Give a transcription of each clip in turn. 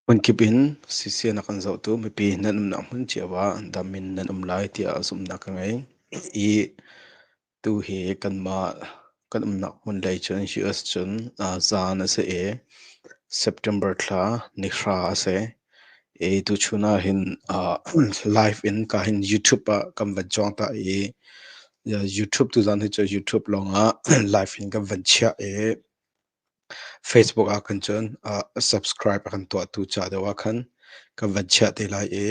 Hmunkip in CCN a kan zohtu mipi nan umnak hmun cio ah dam in nan um lai tiah zumhnak ka ngei. I tuhi kanmah kan umnak hmun lei cun US cun zaan a si i September thla nihra a si. I tuchun ah hin live in ka hin YouTube ah kan van cuang ta i YouTube tuzaan hi cu YouTube lawngah live in kan van chiah i Facebook ah khan cun subscribe a kan tuahtu ca deuh ah khan kan van chiah te lai i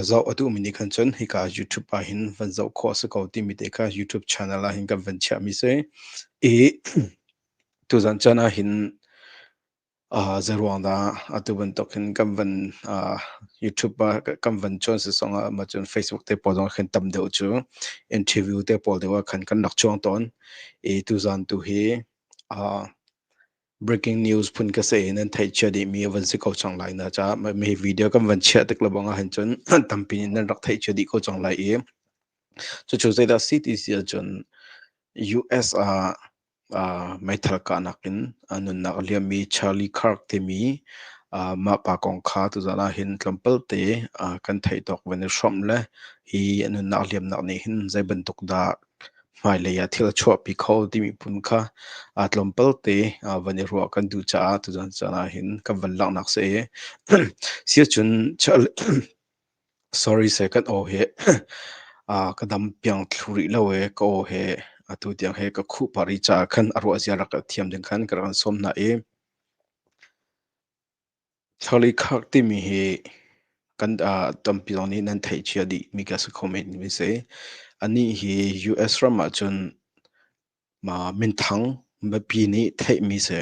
zoh a duhmi nih khan cun hika YouTube ah hin van zoh khawh a si ko timi te kha YouTube channel ah hin kan van chiahmi si. I tuzan caan ah hin Zeiruang dah atu bantuk hin kan van YouTube ah kan van cawn si zong ah mah cun Facebook te pawl zong ah khin tam deuh cu interview te pawl deuh ah khan kan rak cuang tawn. I tuzaan tu hi breaking news phun ka si i nan theih cia dihmi a van si ko cang lai na caah mi video kan van chiah tik lebang ah hin cun tampi in nan rak theih cia dih ko cang lai i cucu zeidah si ti si ahcun US ah meithal kahnak in a nunnak a liammi Charlie Kirk timi mah pa kong kha tuzaan ah hin tlawmpal te kan theih tawk van i hrawmh le hi a nunnak liamnak nih hin zei bantuk dah hmailei ah thil a chuahpi kho timi phun kha tlawmpal te van i ruah kan duh caah tuzaan caan ah hin kan van langhnak si i siacun Sorry seh kan aw hi ka dam piang thlu rih lo i ka aw hi atu tiang hi ka khuh pah rih caah khan a ruahzia rak ka thiam ding khan ka rak in sawm hna i Charlie Kirk timi hi kan tampi zong nih nan theih cia dih mi ka si kho men mi si. Anih hi US ram ah cun Minthang mipi nih theihmi si.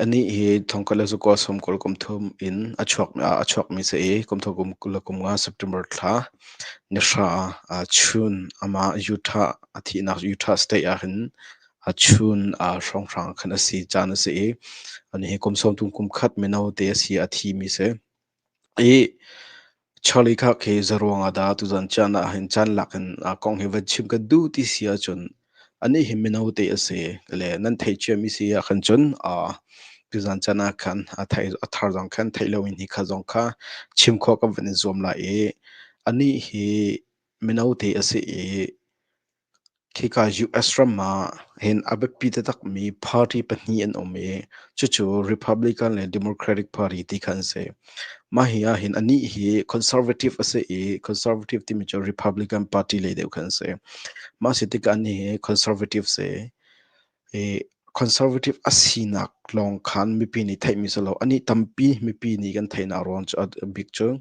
Anih hi thongkhat le zakua sawmkul kum thum in a chuakmi si i kum thum kum 20 le kum nga September thla nihra chun amah Utah a thihnak Utah state ah hin chun hrawnghrang khan a si caan a si i anih hi kum 30 kum khat mino te a si a thimi si. I Charlie kha khi zaruang ah dah tuzan caan ah hin caan lak in kong hi van chim ka duh ti si ahcun anih hi mino te a si le nan theih ciami si ah khan cun tuzan caan ah khan a thei a thar zong khan theih loin hi kha zong kha chim khawh kan van i zuam lai i anih hi mino te a si i Khika US ram ah hin a biapi taktakmi party pahnih an um i cucu Republican le Democratic Party ti kha an si. Mah hi ah hin anih hi conservative a si i conservative timi cu Republican Party lei deuh kha an si. Mah si tikah anih hi conservative si. I conservative a sinak lawng khan mipi nih theihmi si lo. Anih tampi mipi nih kan theihnak ruang cu a bik cu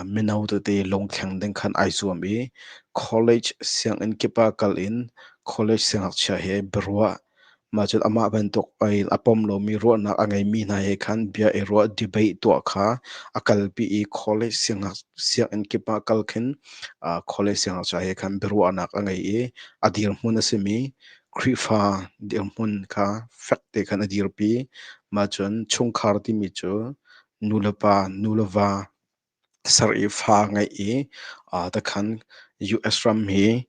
mino tete lungthleng ding khan ai zuam i college sianginn kip ah kal in college siangngakchia he biaruah mah cun amah bantuk a pom lomi ruahnak a ngeimi hna he khan bia i ruah debate tuah kha a kalpi i college sianginn kip ah kal khin college siangngakchia he khan biaruahnak a ngei i a dirhmun a simi Khrihfa dirhmun kha fek te khan a dirpi. Mah cun chungkhar timi cu nu le pa, nu le va ser i fa ngeih i takhan US ram hi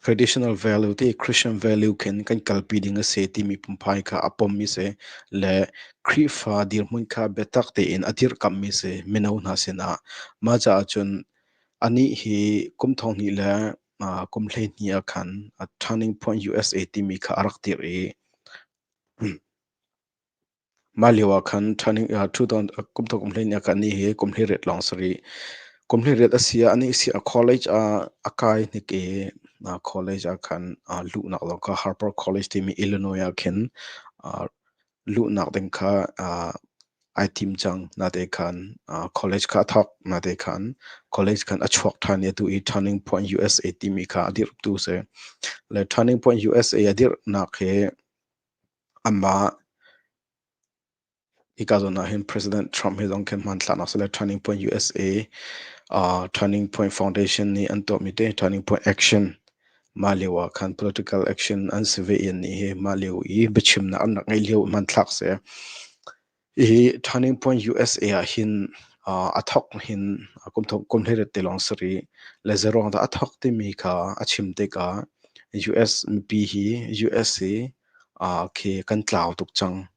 traditional value ti Christian value khin kan kalpi ding a si timi pumphai kha a pommi si le Khrihfa dirhmun kha biatak tein a dirkamhmi si mino hna sinah. Mah caah cun anih hi kum thong hnih le kum 12 ah khan Turning Point USA timi kha a rak dirh i mah lio ah khan turning kum thong kum 12 ah khan anih hi kum 18 lawng si rih. Kum 18 a si ah anih si ah college ah a kai hnik i college ah khan luhnak zong kha Harper College timi Illinois ah khin luhnak ding kha ai tim cang. Natein khan college kha a thawk. Natein khan college khan a chuak ṭhan i atu i Turning Point USA timi kha a dirhtu a si. Le Turning Point USA a dirhnak hi amah hika zawn ah hin President Trump hi zong khin hmanthlaknak si le Turning Point USA Turning Point Foundation nih an tuahmi te Turning Point Action mah lio ah khan political action an si ve i annih hi mah lio i biachimnak an rak ngeih lio hmanthlak si. Hi Turning Point USA ah hin a thawk hin kum hleiriat te lawng si rih. Le zeiruang dah a thawk timi kha a chim tikah US mipi hi US hi khi kan tlau tuk cang.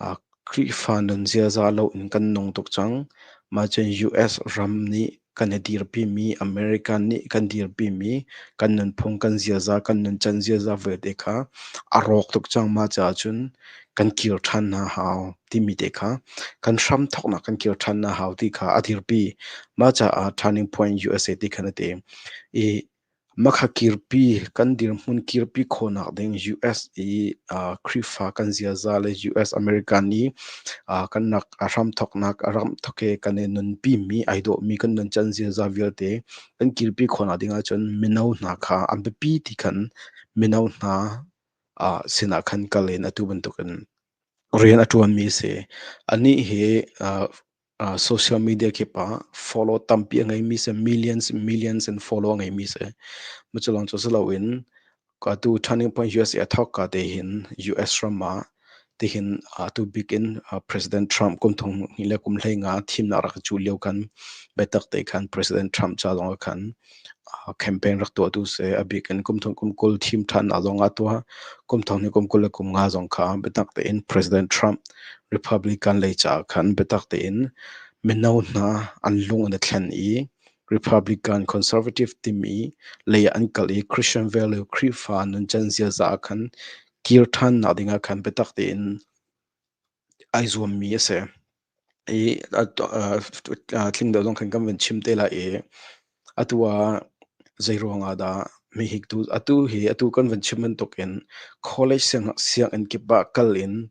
Khrihfa nun ziaza loin kan nung tuk cang. Mah cun US ram nih kan i dirpimi, American nih kan dirpimi kan nunphung, kan ziaza, kan nuncan ziaza vialte kha a rawk tuk cang. Mah caah cun kan kir ṭhan hna hau timi te kha kan hramthawknak kan kir ṭhan hna hau ti kha a dirpi. Mah caah Turning Point USA ti khan a ti. I Makha kirpi kan dirhmun kirpi khawhnak ding US i Khrihfa kan ziaza le US American i kan rak a hramthawknak a ramthawk he kan i nunpimi ai dawhmi kan nuncan ziaza vialte kan kirpi khawhnak ding ahcun mino hna kha an biapi ti khan mino hna sinah khan kal in atu bantukin rian a ṭuanmi a si. Anih hi social media kip ah follow tampi a ngeimi si, millions millions in follow a ngeimi si. Cu lawng cu si loin atu Turning Point USA a thawk ka te hin US ram ah tihin atu bik in President Trump kum thong hnih le kum hlei nga thimnak rak i cuh lio khan biatak te khan President Trump ca zong ah khan campaign rak tuahtu si. A bik in kum thong kum 20 thim ṭhannak zong ah tuah. Kum thong hnih kum 25 zong kha biatak tein President Trump Republican lei caah khan biatak tein mino hna an lung an i thlen i Republican Conservative timi lei ah an kal i Christian value Khrihfa nuncan ziaza ah khan kir ṭhannak ding ah khan biatak tein ai zuammi a si. I tling deuh zong khan kan van chim te lai i atu ah zeiruang ah dah mihiktu atu hi atu kan van chim bantukin college sianginn kip ah kal in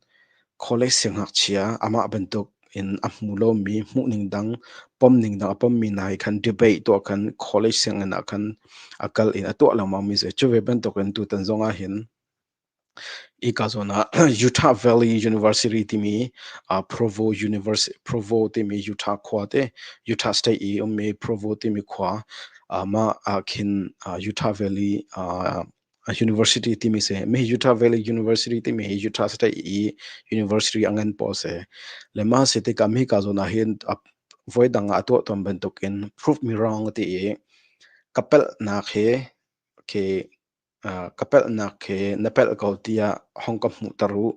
college siangngakchia amah bantuk in a hmu lomi hmuhning dang pomning dang a pommi hna he khan debate tuah khan college sianginn ah khan a kal in a tuah lengmang mi si. Cu ve bantukin tutan zong ah hin Hika zawn ah Utah Valley University timi Provo University Provo timi Utah khua te Utah State i ummi Provo timi khua mah ah khin Utah Valley University timi si. Mi Utah Valley University timi hi Utah State i university a ngan pawl si. Le mah si tikah hika zawn ah hin voidang ah a tuah tawn bantukin prove me wrong ti i ka palhnak hi khi Ka pelhnak khi na pelh ko tiah hong ka hmuhter u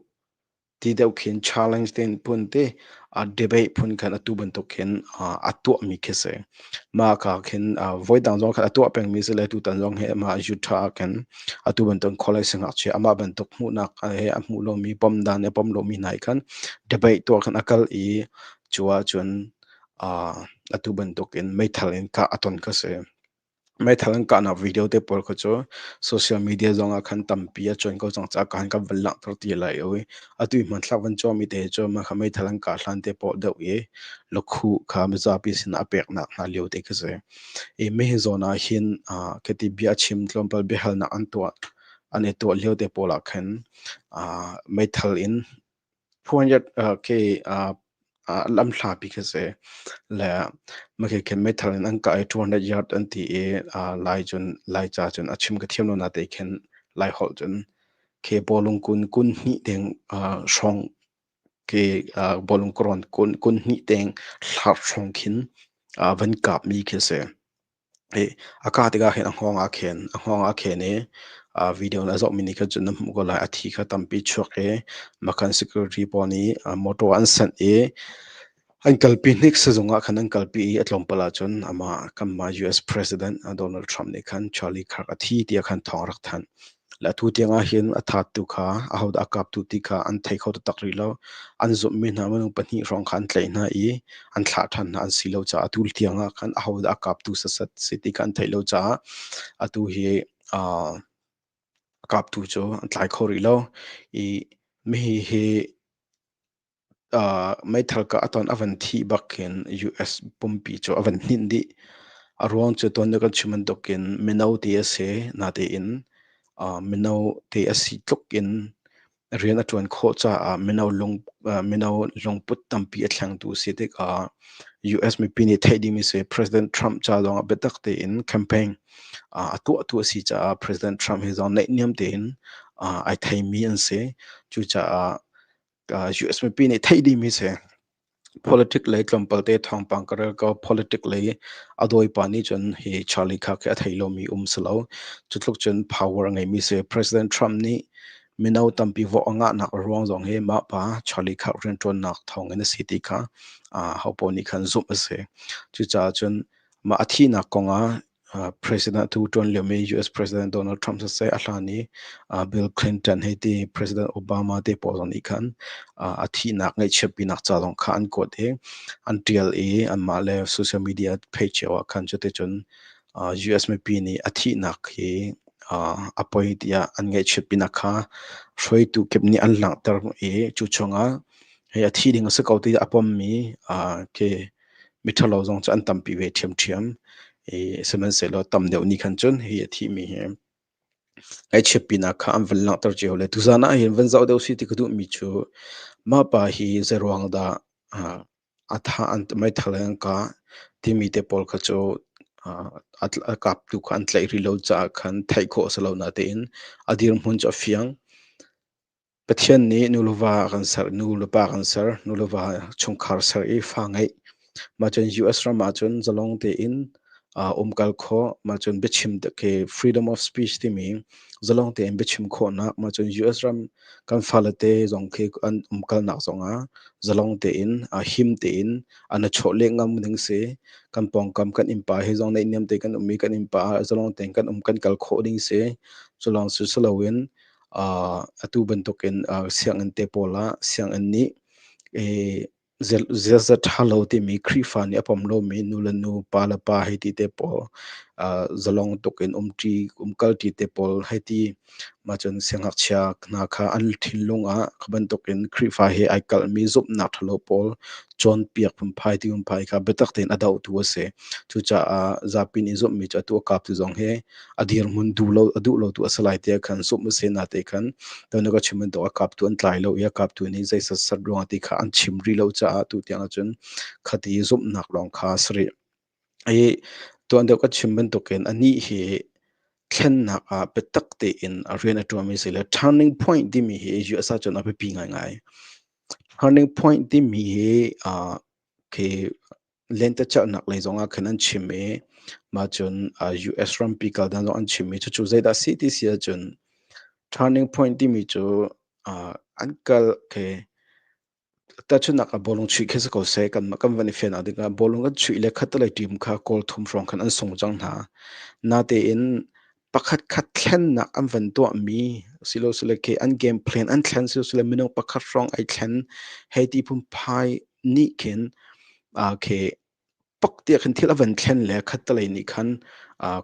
ti deuh khin challenge tein phun te debate phun khan atu bantuk khin a tuahmi khi si. Mah ka khin voidang zong khan a tuah pengmi si le tutan zong hi amah Utah ah khin atu bantuk college siangngakchia amah bantuk hmuhnak he a hmuh lomi pom dan a pom lomi hna he khan debate tuah khan a kal i cu ahcun atu bantuk in meithal in kah a ton kha si. Meithal an kahnak video te pawl kha cu social media zong ah khan tampi a cuan ko cang caah khan kan van langhter ti lai lo i atu i hmanthlak van cawmi te cu mah kha meithal an kah hlan te pawl deuh i lakhuh kha mizapi sinah a peknak hna lio te khi si. I mihi zawn ah hin khiti bia chim tlawmpal biahalnak an tuah an i tuah lio te pawl ah khan meithal in 200 k lamhlapi khi si. Le makhi khin meithal in an kah i 200 yard an ti i Lai cun Laica cun a chim ka thiam lo na te khin Lai holh cun khi bawlung kun kun hnih deng hrawng khi bawlung karawn kun kun hnih deng hlar hrawng khin van kap mi khi si. A kah tikah hin a hngawng aa khen. A hngawng aa khen i video na zohmi nih khan cun na hmuh ko lai. A thi kha tampi chuak i makhan security pawl nih motor an sanh i an kalpi hnik sizung ah khan an kalpi i a tlawmpal ahcun amah kanmah US President Donald Trump nih khan Charlie Kirk a thi tiah khan thawng a rak thanh. Le atu tiang ah hin a thattu kha ahodah a kaptu ti kha an thei kho taktak rih lo. An zumhmi hna minung pahnih hrawng kha an tlaih hna i an thlah ṭhan hna an si lo caah atu tiang ah khan ahodah a kaptu sasat si ti kha an theih lo caah atu hi a kaptu cu an tlai kho rih lo. I mihi hi Meithal kah a ton a van thih bak khin US pumpi cu a van hninh dih. A ruang cu tuan kan chim bantukin mino ti a si, natein mino te a si tluk in rian a ṭuan khawh caah mino lungput tampi a thlengtu si tikah US mipi nih theih dingmi si President Trump ca zongah biatak tein campaign a tuahtu a si caah President Trump hi zong naihniam tein ai theimi an si. Cucaah US mipi nih theih dihmi si. Politic lei tlawmpal te thawngpang ka rel ko. Politic lei a dawipa nih cun hi Charlie Kirk hi a thei lomi um si lo. Cu tluk cun power a ngeimi si. President Trump nih Mino tampi vok a ngahnak a ruang zong hi mah pa Charlie Kirk rianṭuannak thawngin a si ti kha hopaoh nih khan zumh a si. Cucaah cun mah a thihnak kongah President atu ṭuan liomi US President Donald Trump siseh a hlan i Bill Clinton hei ti President Obama te pawl zong nih khan a thihnak ngaihchiatpinak ca zong kha an kuat i an ṭial i anmah le social media page cio ah khan cuticun US mipi nih a thihnak hi a poi tiah an ngaihchiatpinak kha hruaitu kip nih an langhter i cu chungah hei a thi ding a si ko ti a pommi khi miṭhalo zong cu an tampi ve ṭhiamṭhiam. I sihmanhsehlaw tam deuh nih khan cun hi a thimi hi ngaihchiatpinak kha an van langhter cio le tuzan ah hin van zoh deuh si ti ka duhmi cu mah pa hi zeiruang dah a thah an meithal in an kah timi te pawl kha cu a kaptu kha an tlaih rih lo caah khan theih khawh a si lo natein a dirhmun cu a fiang. Pathian nih nu le va a kan ser, nu le pa a kan ser, nu le va chungkhar ser i fa ngeih. Mah cun US ram ahcun zalong tein umkal khawh, mah cun biachim khi freedom of speech timi zalong tein biachim khawhnak, mah cun US ram kan fale te zong khi an umkalnak zongah zalong tein, him tein an i chawh leh ngam ding si. Kan pawngkam kan innpa he zong naihniam te kan um i kan innpa ah zalong tein kan um kan kal khawh ding si. Cu lawng si si loin atu bantukin sianginn te pawl ah sianginn nih ziaza ṭha lo timi Khrihfa nih a pom lomi nu le nu, pa le pa hei ti te pawl zalong tuk in umṭi umkalṭi te pawl hei ti mah cun siangngakchia hna kha an thinlung ah kha bantukin Khrihfa he ai kalhmi zumhnak ṭhalo pawl cawnpiak phunphai ti phunphai kha biatak tein a dohtu a si. Cucaah zapi nih zumhmi cu atu a kaptu zong hi a dirhmun duh lo a duh lotu a si lai tiah khan zumh a si na te khan tunu ka chim bantuk a kaptu an tlai lo i a kaptu nih zei sat ruang ti kha an chim rih lo caah tu tiang ahcun khati zumhnak lawng kha a si rih. I tuan deuh ka chim bantukin anih hi thlennak ah biatak tein a rian a ṭuanmi si le turning point timi hi US ahcun a biapi ngaingai. Turning point timi hi khi lentecelhnak lei zongah khan an chim i mah cun US rampi kal dan zong an chim i cucu zeidah si ti si ahcun turning point timi cu an kal khi tahchunhnak ah bawlung chuih khi si ko seh kan kan van i fian ah dingah bawlung an chuih le khattelei team kha goal thum hrawng khan an sung cang hna. Natein pakhat khat thlennak an van tuahmi silosile khi an game plan an thlen silosile minung pakhat hrawng ai thlen hei ti phunphai nih khin khi pak tiah khin thil a van thlen le khattelei nih khan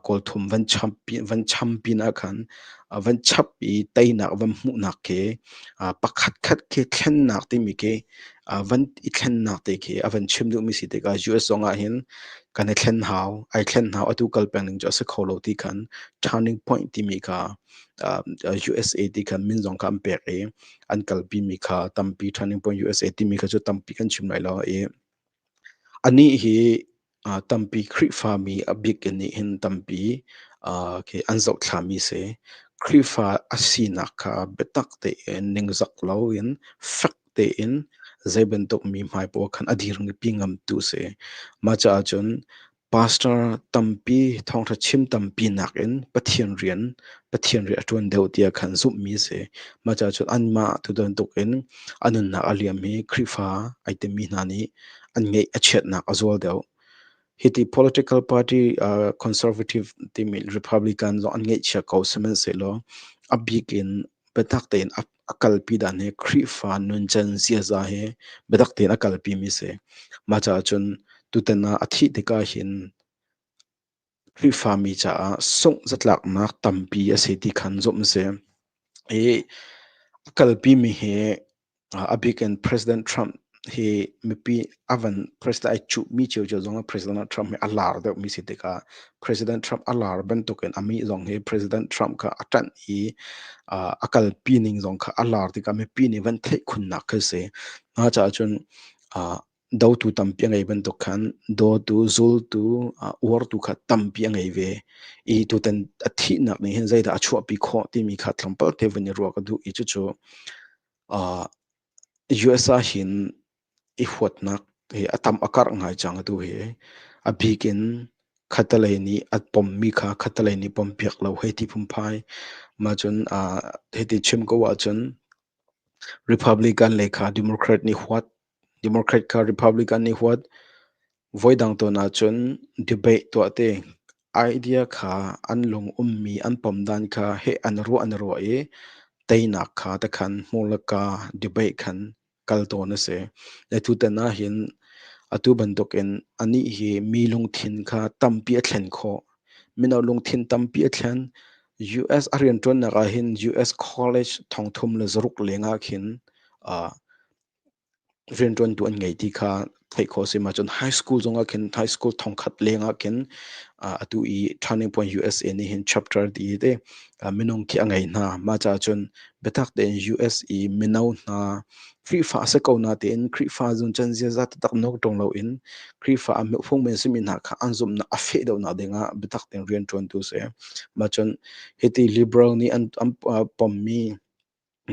kawl thum van cham van cham pin ah khan van chap i teinak van hmuhnak khi pakhat khat khi thlennak timi khi van i thlennak te khi a van chim duhmi si tikah US zong ah hin kan i thlen hau ai thlen hau atu kal peng ning cu a si kho lo ti khan turning point timi kha USA ti khan min zong kha an pek i an kalpi mi kha tampi turning point USA timi kha cu tampi kan chim lai lo i Anih hi tampi Khrihfami a bik in nih hin tampi khi an zohthlami si. Khrihfa a sinak kha biatak tein ningzak loin fek tein zei bantuk mi hmai paoh khan a dirpi ngamtu si. Mah caah cun Pastor tampi thawngṭha chim tampi nakin Pathian rian Pathian rian a ṭuan deuh tiah khan zumhmi a si. Mah caah cun anmah tu bantukin a nunnak a liam hi Khrihfa ai timi hna nih an ngeih a chiatnak a zual deuh. Hiti political party conservative timi Republican zong an ngeihchia ko sihmanhsehlaw a bik in biatak tein a kalpi dan hi Khrihfa nuncan ziaza hi biatak tein a kalpi mi si. Mah caah cun tutan ah a thih tikah hin Khrihfami caah sungh zatlaknak tampi a si ti khan zumh a si. I a kalpi mi hi a bik in President Trump hi mipi a van president ai cuhmi ciocio zong ah President Trump hi a lar deuhmi si tikah President Trump a lar bantukin a mi zong hi President Trump kha a ṭanh i a kalpi ning zong kha a lar tikah mipi nih van theih khunnak khi si. Mah caah cun dotu tampi a ngei bantuk khan dawtu, zultu, uartu kha tampi a ngei ve. I tutan a thihnak nih hin zeidah a chuahpi khawh timi kha tlawmpal te vun i ruah ka duh i cucu US ah hin i huatnak hi a tam a karh ngai cang atu hi. A bik in khattelei nih a pommi kha khattelei nih pompiak lo hei ti phunphai. Mah cun hiti chim ko ahcun Republican lei kha Democrat nih huat, Democrat kha Republican nih huat. Voidang tawn ahcun debate tuah te. Idea kha an lung ummi an pom dan kha heh an ruah i teinak kha takhan hmuh le ka debate khan kal tawn a si. Le tutan ahhin atu bantukin anih hi mi lungthin kha tampi a thlen khawh. Mino lungthin tampi a thlen. US a rianṭuannak ahhin US college 3600 leng ah khin rianṭuantu an ngei ti kha theih khawh a si. Mah cun high school zongah khin high school 1000 leng ah khin atu i Turning Point USA nih hin chapter ti te minung khi a ngei hna. Mah caah cun biatak tein US i mino hna Khrihfa a si ko natein Khrihfa zuncan ziaza taktak nok ṭung loin Khrihfa a phungmen simi hna kha an zumhnak a feh deuhnak dingah biatak tein rianṭuantu a si. Mah cun hiti liberal nih an pommi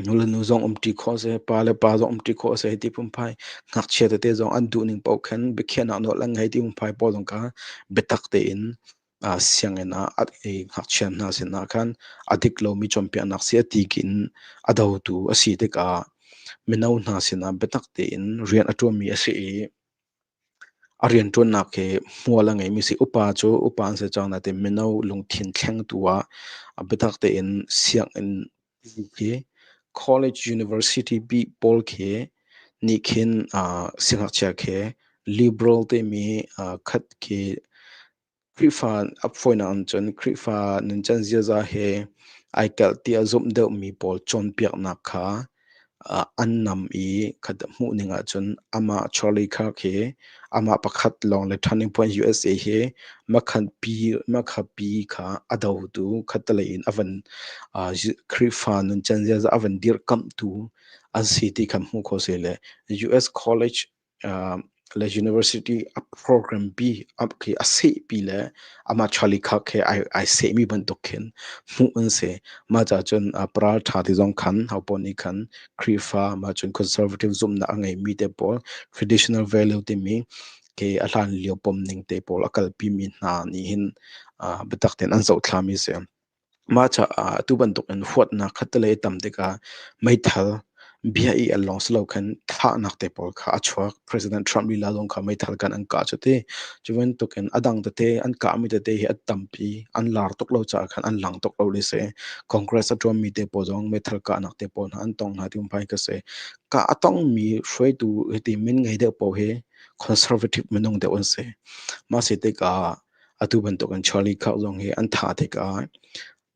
nu le nu zong umṭi khawh a si, pa le pa zong umṭi khawh a si ti phunphai ngakchia tete zong an duhning paoh khan biakhiahnak nawl an ngei ti phunphai pawl zong kha biatak tein sianginn ah ngakchia hna sinah khan a dik lomi cawnpiaknak si a ti in a dotu a si tikah mino hna sinah biatak tein rian a ṭuanmi a si i a rianṭuannak hi hmual a ngeimi si. Upa cu upa an si cang nain mino lungthin thlengtu ah biatak tein sianginn khi college university bik pawl khi nih khin siangngakchia khi liberal timi khat khi Khrihfa a fawinak in cun Khrihfa nuncan ziaza he ai kalh tiah zumh deuhmi pawl cawnpiaknak kha an nam i khat hmuhning ahcun amah Charlie Kirk hi amah pakhat lawng le Turning Point USA hi makhapi kha a dotu khattelei in a van Khrihfa nuncan ziaza a van dirhkamhtu an si ti kha hmuh khawh si le US College le university a program bi khi a sehpi le amah Charlie Kirk he ai sehmi bantuk khin hmuh an si. Mah caah cun paral ṭha ti zong khan hopaoh nih khan Khrihfa mah cun conservative zumhnak a ngeimi te pawl traditional value timi khi a hlan lio pom ning te pawl a kalpimi hna nih hin biatak tein an zohthlami a si. Mah caah atu bantukin huatnak khattelei a tam tikah meithal bia i al lawng si lo khan thahnak te pawl kha a chuak. President Trump lila zong kha meithal kan an kah cu ti. Cu bantukin a dang tete an kahmi tete hi a tampi an lar tuk lo caah khan an lang tuk lo li si. Congress a ṭuanmi te pawl zong meithal kahnak te pawl hna an tong hna ti phai ka si. Kah a tongmi hruaitu hiti min ngei deuh paoh hi conservative minung deuh an si. Mah si tikah Atu bantukin Charlie Kirk zong hi an thah tikah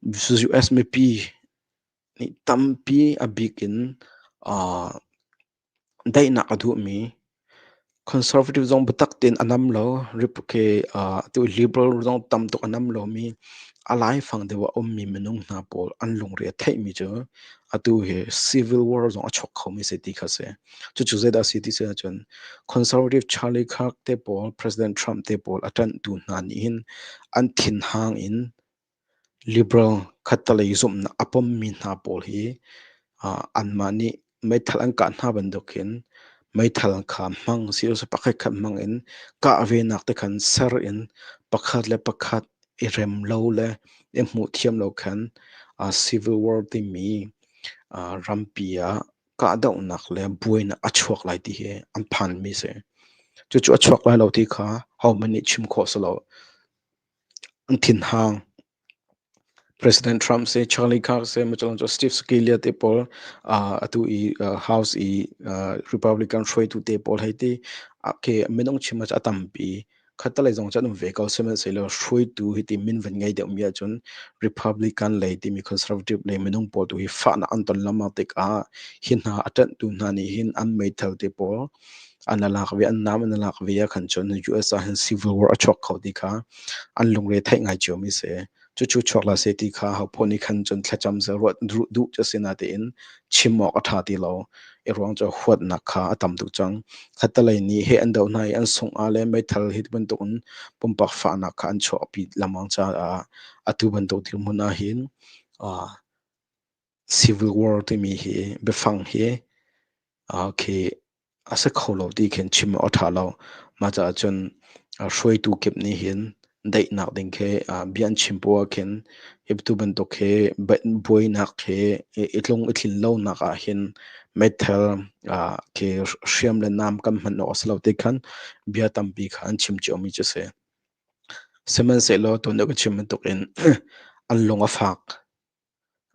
US mipi nih tampi a bik in daihnak a duhmi conservative zong biatak tein a nam lo, atu liberal zong tam tuk a nam lomi a laifang deuh a ummi minung hna pawl an lungre a theihmi cu atu hi civil war zong a chuak khomi si ti kha si. Cucu zeidah a si ti si ahcun Conservative Charlie Kirk te pawl, President Trump te pawl a ṭanhtu hna nih hin an thinhang in liberal khattalei zumhnak a pommi hna pawl hi anmah nih meithal an kah hna bantuk hin meithal kha hmang si pakhat khat hmang in kah venak te khan ser in pakhat le pakhat i rem lo le i hmuh thiam lo khan civil war timi rampi ah kahdohnak le buainak a chuak lai ti hi an phanmi si. Cucu a chuak lai lo ti kha hohmanh nih chim khawh si lo. An thinhang. President Trump si, Charlie Kirk si, cu Steve Scalia te pawl, atu i House i Republican hruaitu te pawl hei ti, okay, minung chim ah a tampi. Khattelei zong cu an um ve ko. Sihmanhsehlaw hruaitu hiti min van ngei deuhmi ahcun Republican lei timi conservative lei minung pawl tu hi fahnak an ton lengmang tikah hi hna a ṭanhtu hna nih hin an meithal te pawl an lak ve, an nam an lak ve ah khan cun US ah hin civil war a chuak kho ti kha an lungre theih ngai ciomi si. Cucu chuak la seh ti kha hopoh nih khan cun thlacam seh ruah duh cu si natein chim awk a ṭha ti lo. I ruang cu huatnak kha a tam tuk cang. Khattelei nih heh an doh hna i an sungh ah le meithal hi bantukin pumpak fahnak kha an chuahpi lengmang caah atu bantuk dirhmun ah hin civil war timi hi biafang hi khi a si kho lo ti khin chim awk a ṭha lo. Mah caah cun hruaitu kip nih hin Daihnak ding khi bia an chim poah ah khin hi tu bantuk hi buainak khi i tlung i tlin lonak ah hin meithal khi hriam le nam kan hman awk a si lo ti khan bia tampi kha an chim ciomi cu a si. Sihmanhsehlaw tun ka chim bantukin an lung a fak.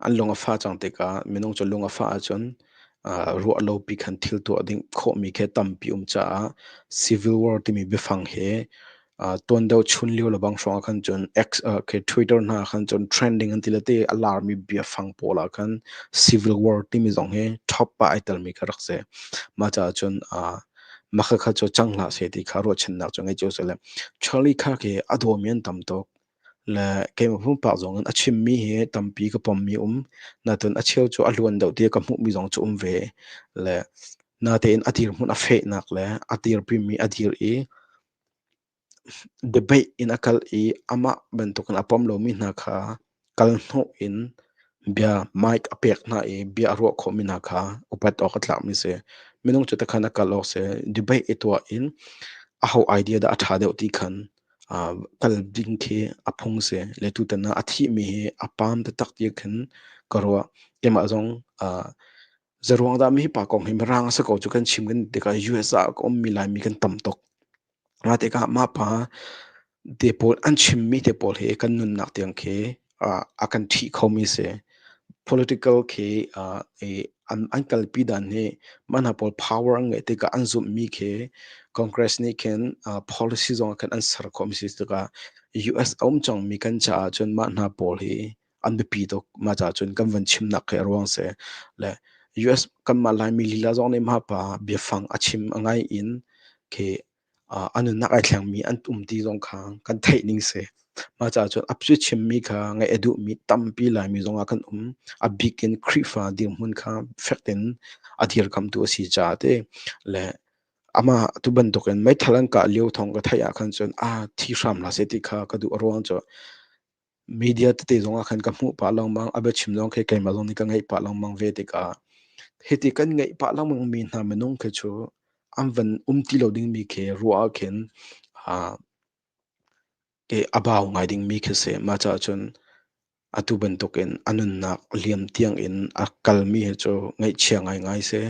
An lung a fah cang tikah minung cu lung a fah ahcun ruah lopi khan thil tuah ding khawhmi khi tampi um caah civil war timi biafang hi tuan deuh chun lio lebang hrawng ah khan cun X khi Twitter hna ah khan cun trending an ti le ti a larmi biafang pawl ah khan civil war timi zong hi top ah ai telmi kha rak si. Mah caah cun mah khakha cu cang hlah seh ti kha ruahchannak cu ngei cio seh le Charlie Kirk hi a dawmi an tam tuk. Le keimah pumpak zong in a chimmi hi tampi ka pommi um. Nain a cheu cu a luan deuh ti ka hmuhmi zong cu um ve. Le natein a dirhmun a fehnak le a dirpimi a dir i debate in a kal i amah bantukin a pom lomi hna kha kal hnawh in bia mic a pek hna i bia a ruah khawhmi hna kha upat awk a tlakmi si. Minung cu takhan a kal awk si. Debate i tuah in aho idea dah a ṭha deuh ti khan kal ding khi a phung si. Le tutan ah a thihmi hi a paam taktak ti khin ka ruah. Keimah zong zeruang dah mi hi pa kong hi Mirang a si ko cu kan chim kan tikah US ah ka ummi Laimi kan tam tuk. Mah tikah mah pa te pawl an chimmi te pawl hi kan nunnak tiang khi a kan ṭhih khomi si. Political khi an kalpi dan hi mah hna pawl power an ngeih tikah an zumhmi khi Congress nih khin policy zong ah khan an ser khawhmi si tikah US a um cangmi kan caah cun mah hna pawl hi an biapi tuk. Mah caah cun kan van chimnak khi a ruang si. Le US kanmah Laimi lila zong nih mah pa biafang a chim a ngai in khi a nunnak ai thlengmi an um ti zong kha kan theih ning si. Mah caah cun a chimmi kha ngaih a duhmi tampi Laimi zong ah kan um. A bik in Khrihfa dirhmun kha fek tein a dirkamtu a si caah ti le amah tu bantukin meithal an kah lio thawng ka theih ah khan cun a thi hram hlah seh ti kha ka duh. A ruang cu media tete zong ah khan ka hmuh pah lengmang, a biachim zong khi keimah zong nih ka ngaih pah lengmang ve tikah hiti kan ngaih pah lengmang mi hna minung khi cu an van um ti lo dingmi khi ruah ah khin a bau ngai dingmi khi si. Mah caah cun atu bantukin a nunnak liam tiangin a kalmi hi cu ngaihchia ngaingai si.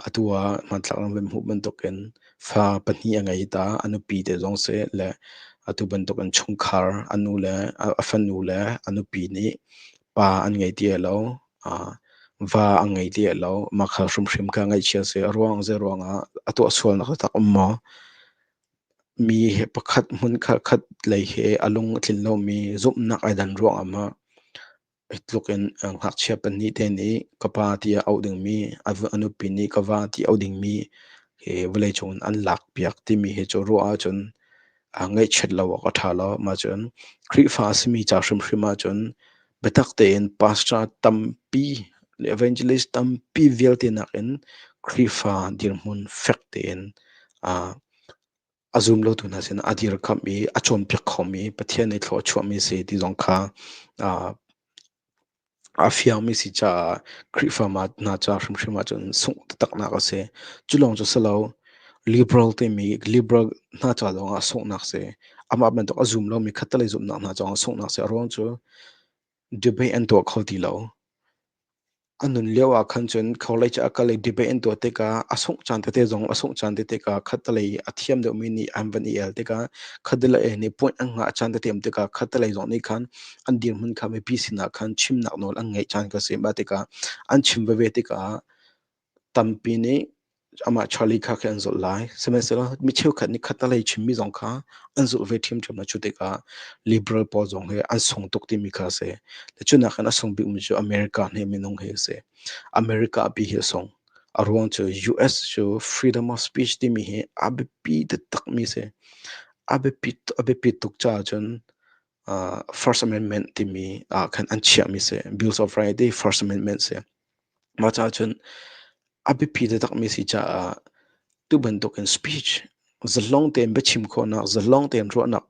Atu ah hmanthlak nan van hmuh bantukin fa pahnih a ngei ta, a nupi te zong si le atu bantukin chungkhar a nu le a fanu le a nupi nih pa an ngei ti lo, va an ngei ti lo. Mah kha hrimhrim kha ngaihchia si. A ruang zei ruangah a tuah sualnak taktak um maw? Mi he pakhat hmun khat lei he a lung a tlin lomi zumhnak ai dan ruangah mah hi tluk in ngakchia pahnih te nih ka pa tiah auh dingmi, a nupi nih ka va ti auh dingmi hi vawleicung in an lakpiak timi hi cu ruah ahcun ngaihchiat lo awk a ṭha lo. Mah cun Khrihfa a simi ca hrimhrim ahcun biatak tein pastor tampi le evangelist tampi vialte nakin Khrihfa dirhmun fek tein a zum lotu hna sinah a dirkamh i a cawnpiak khomi Pathian nih thlua a chuahmi a si ti zong kha a fiangmi si caah Khrihfa hna ca hrimhrim ahcun sungh taktaknak a si. Cu lawng cu si lo, liberal timi liberal hna ca zongah sunghnak si. Amah bantuk a zum lomi khattelei zumhnak hna zongah sunghnak si. A ruang cu debate an tuah kho ti lo. A nun lio ah khan cun college a kal i debate an tuah tikah a sungh caan tete zong a sungh caan tete tikah khattelei a thiam deuhmi nih an van i el tikah khattelei nih point an ngah caan tete um tikah khattelei zong nih khan an dirhmun kha mipi sinah khan chimnak nawl an ngeih caan kha si. Mah tikah an chim veve tikah tampi nih amah Charlie kha khi an zulh lai. Sihmanhsehlaw mi cheukhat nih khattelei chimmi zong kha an zulh ve ṭhiamṭhiam lai. Cu tikah liberal pawl zong hi an sung tuk timi kha a si. Cu nakin a sung bikmi cu America nih minung hi a si. America pi hi a sung. A ruang cu US cu freedom of speech timi hi a biapi taktakmi a si. A biapit tuk caah cun First Amendment timi ah khan an chiahmi si. Bills of Rights hi First Amendment si. Mah caah cun a biapi taktakmi si caah tu bantukin speech zalong tein biachim khawhnak, zalong tein ruahnak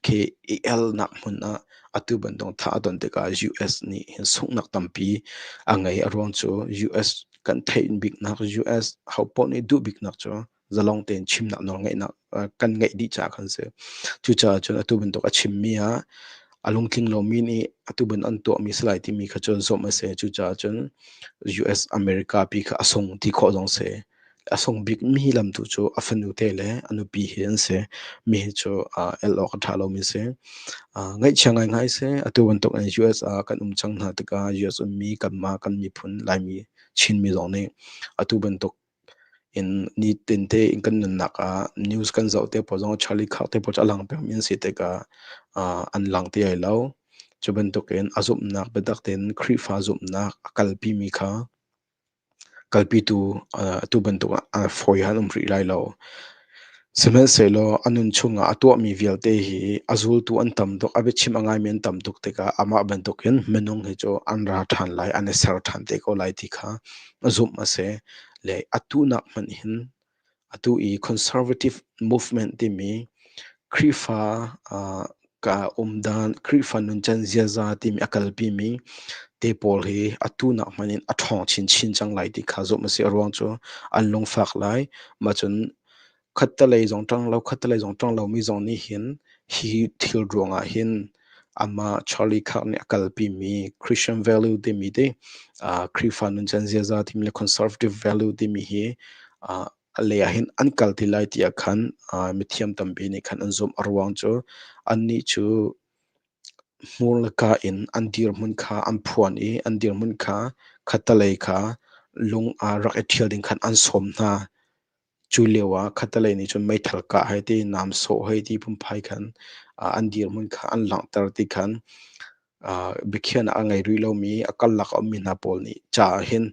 khi i elnak hmun ah atu bantuk thah a ton tikah US nih hin sunghnak tampi a ngei. A ruang cu US kan theih biknak, US hopaoh nih duh biknak cu Zalong tein chimnak nawl ngeihnak kan ngeih dih caah khan si. Cucaah cun atu bantuk a chimmi ah a lungtling lomi nih atu ban an tuahmi si lai timi kha cun zumh a si. Cucaah cun US America pi kha a sung ti khawh zong si. A sung bikmi lam tu cu a fanu te le a nupi hi an si. Mi hi cu el awk a ṭha lomi si. Ngaihchia ngaingai si. Atu bantuk in US ah kan um cang hna tikah US ummi kanmah kan miphun Laimi Chinmi zong nih atu bantuk in nitin te in kan nunnak ah news kan zoh te pawl zong Charlie Kirk te pawl cu a lang pengmi an si tikah an lang ti ai lo. Cu bantukin a zumhnak biatak tein Khrihfa zumhnak a kalpimi kha kalpitu atu bantuk ah fawi han um rih lai lo. Sihmanhsehlaw a nun chungah a tuahmi vialte hi a zultu an tam tuk, a biachim a ngaimi an tam tuk tikah amah bantukin minung hi cu an ra ṭhan lai, an i ser ṭhan te ko lai ti kha zumh a si. Le atu nak hmanh hin atu i conservative movement timi Khrihfa ka umdan, Khrihfa nuncan ziaza timi a kalpimi te pawl hi atu nak hmanh in a ṭhawng chinchin cang lai ti kha zumh a si. A ruang cu an lungfak lai. Mah cun khattelei zong ṭang lo, khattelei zong ṭang lomi zong nih hin hi thil ruangah hin amah Charlie Kirk nih a kalpimi Christian value timi te Khrihfa nuncan ziaza timi le conservative value timi hi a lei ah hin an kal ti lai tiah khan mithiam tampi nih khan an zumh. A ruang cu annih cu hmur le ka in an dirhmun kha an phuan i an dirhmun kha khattelei kha lung ah rak i ṭhial ding khan an sawm hna. Cu lio ah khattelei nih cun meithal kah hei ti, nam sawh hei ti phunphai khan an dirhmun kha an langhter ti khan biakhiahnak a ngei rih lomi a karlak a ummi hna pawl nih ca ah hin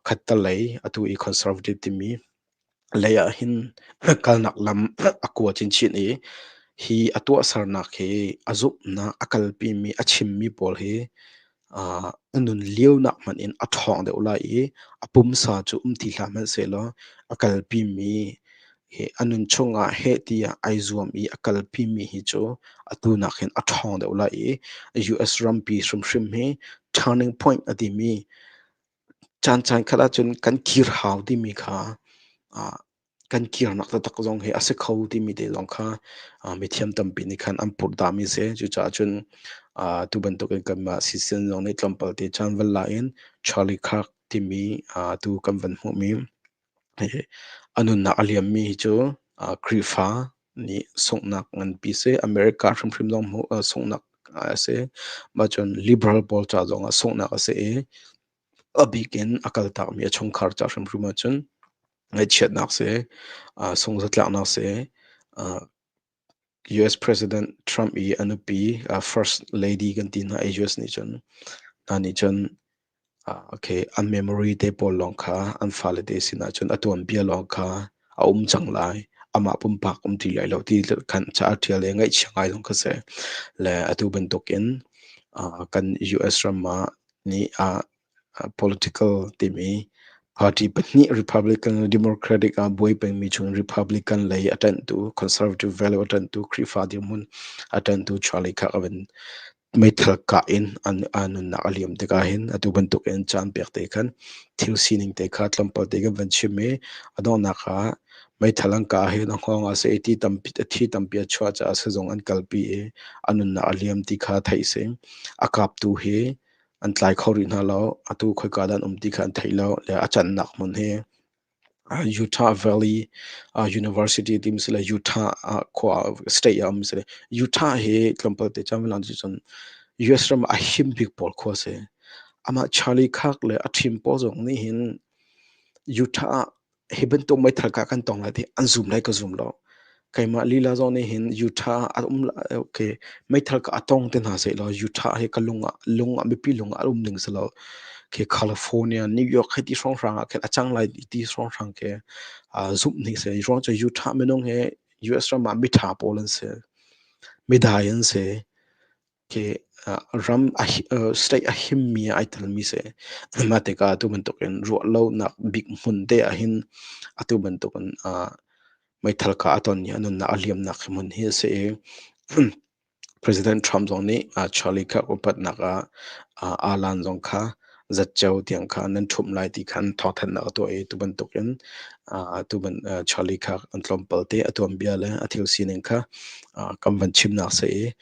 khattelei atu i conservative timi lei ah hin kalnak lam a kua chinchin i hi a tuahsernak hi a zumhnak a kalpimi a chimmi pawl hi a nun lionak hmanh in a ṭhawng deuh lai i a pumsa cu um ti hlah hmanhsehlaw a kalpimi hi a nun chungah heh tiah ai zuam i a kalpimi hi cu atu nakin a ṭhawng deuh lai i US rampi hrimhrim hi turning point a timi caan caan khat ahcun kan kir hau timi kha kan kirnak taktak zong hi a si kho timi te zong kha mithiam tampi nih khan an purhdahmi si. Cucaah cun tu bantukin kanmah sisin zong nih tlawmpal te caan van la in Charlie Kirk timi tu kan van hmuhmi a nunnak a liammi hi cu Khrihfa nih sunghnak nganpi si. America hrimhrim zong sunghnak a si. Mah cun liberal pawl ca zong ah sunghnak a si i a bik in a kaltakmi a chungkhar ca hrimhrim ahcun ngaihchiatnak si, sungzatlaknak si, US President Trump i a nupi First Lady kan ti hna i US nih cun hna nih cun okay, an memory te pawl lawng kha an fale te sinah cun a tuanbia lawng kha a um cang lai. Amah pumpak um ti lai lo ti khan ca a ṭial i ngaihchia ngai zong kha si. Le atu bantukin kan US ram ah nih political timi party pahnih Republican le Democratic ah buai pengmi chung Republican lei a ṭanhtu conservative value a ṭanhtu Khrihfa dirhmun a ṭanhtu Charlie Kirk a van meithal kah in an nunnak a liam tikah hin atu bantuk in caan pek te khan thil sining te kha tlawmpal te kan van chim i a donghnak ah meithal an kah hin a hngawng ah seh ti tampi a thi tampi a chuah caah sizung an kalpi i a nunnak a liam ti kha theih si. A kaptu hi an tlai kho rih hna lo. Atu khoika dah an um ti kha an theih lo. Le a cannak hmun hi Utah Valley University ti si le Utah khua state ah um si le Utah hi tlawmpal te caan van cun US ram ah a him bik pawl khua si. Amah Charlie Kirk le a team pawl zong nih hin Utah ah hi bantuk meithal kah kan tong lai ti an zum lai ka zum lo. Keimah lila zong nih hin Utah a um okay meithal ka atong te hna seh law Utah hi ka lung ah lung ah mipi lung ah um ding si lo. Ke California, New York hei ti hrawnghrang ah khin a cang lai ti hrawnghrang ke zumh ning si. Ruang cu Utah minung hi US ram ah mitha pawl an si. Midai an si. Khi ram state a himmi ai telmi si. Mah tikah atu bantukin ruah lonak bik hmun te ahhin atu bantukin meithal kah a ton i a nunnak a liamnak hmun hi a si i President Trump zong nih Charlie Kirk upatnak ah alan zong kha Zatceo tiang kha nan ṭhumh lai ti khan thawngthanhnak a tuah i tu bantukin tu ban Charlie kha an tlawmpal te a tuanbia le a thil sining kha kan van chimnak si i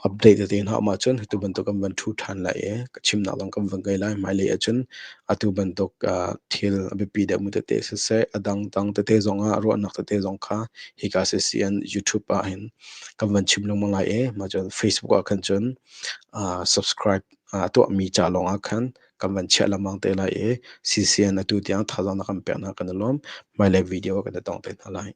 update tete hna um ahcun tu bantuk kan van ṭhu ṭhan lai i ka chimnak zong kan van ngei lai. Hmailei ahcun atu bantuk thil a biapi deuhmi tete siseh, a dangdang tete zongah ruahnak tete zong kha hika CCN YouTube ah hin kan van chim lengmang lai i mah cun Facebook ah khan cun subscribe tuahmi ca lawngah khan kan van chiah lengmang te lai i CCN atu tiang thazaang na kan peknak kan i lawm. Hmailei video kan i tong te hna lai.